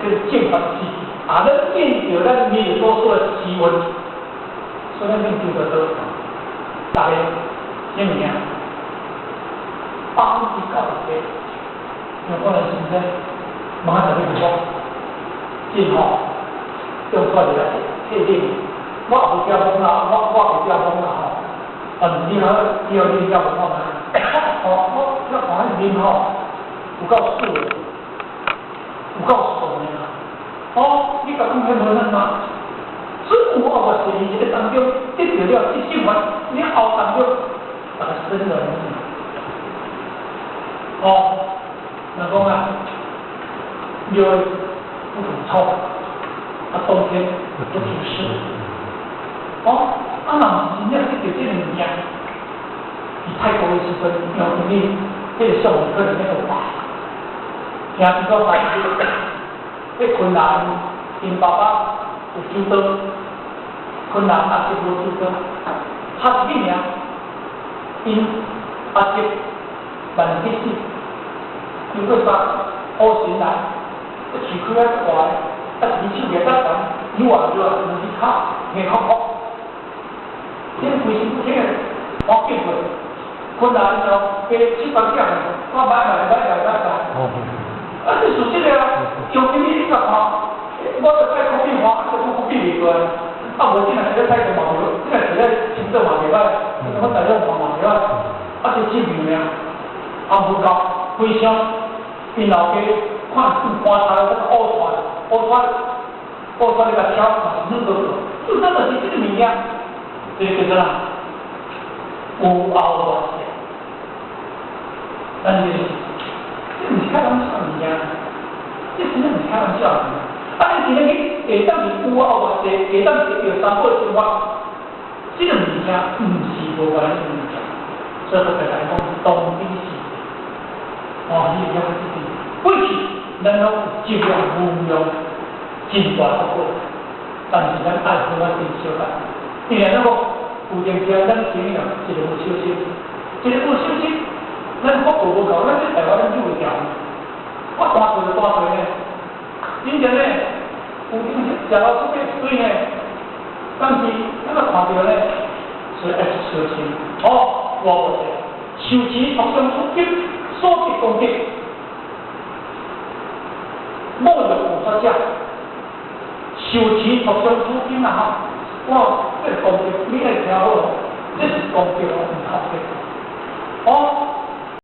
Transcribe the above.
叫正法是啊，咱見著咱彌勒所說的時運，所以咱面對著多，大家啥物件？98%，用我來先生，馬上就講，真好，用出來徹底。我也無驚風啦，我會驚風啦吼。但是你好，你好，你驚風我嘛？哦，我我看彼面吼，有夠水的，有夠順的啦。哦，你共講彼無咱嘛？所以有後偌濟這个當中得著了這正法，你後當中，大家生了。哦，若講啊，廟不煮臭，啊冬天不煮濕。哦，啊若毋是真正得著這个物件，佇泰國的時陣，楊經理彼个項目可能那個大，聽聽講來彼昆蘭𪜶爸爸有手刀，昆蘭阿叔無手刀，拍一個爾，𪜶阿叔萬去死，經過啥烏神來，樹開啊大，啊一支手舉較懸，扭啊扭啊，兩隻跤硬殼殼。恁規身軀聽我見過，困難哦，加七八點，我買來買來買來。啊，這事實的啊，用你你甲看，我就愛コピ看，啊，就コピ袂過來。啊，無這若是咧泰國嘛袂，這若是咧深圳嘛袂歹，我台中嘛袂歹，啊，這志明爾，啊無夠，非常，𪜶老家看搬出來那個烏船，烏船，烏船你共敲嘛是軟糊糊，事實就是這個物件。這個叫做啥？有後偌濟，但是這毋是開玩笑物件，這真正毋是開玩笑物件。啊，你今日去下當是有後偌濟，下當是得三寶生活，這個物件毋是無關的物件，所以我共大家講，當今時，哦，你會曉這個過去，咱攏有質量無量真大福報，但是咱愛好仔珍惜啊。因為咱講有閒時咱生命一个無小心，一个無小心，咱福報無夠，咱這台灣咱救袂牢。我大歲就大歲呢，真正呢，有閒時食老鼠一堆呢，但是咱若看著呢，所以愛小心。哦，我無錯，受持托相出擊，所得功德，莫欲菩薩者，受持托相出經啊！吼，我這個功德，你愛聽好，這是功德哦，毋是福德。哦，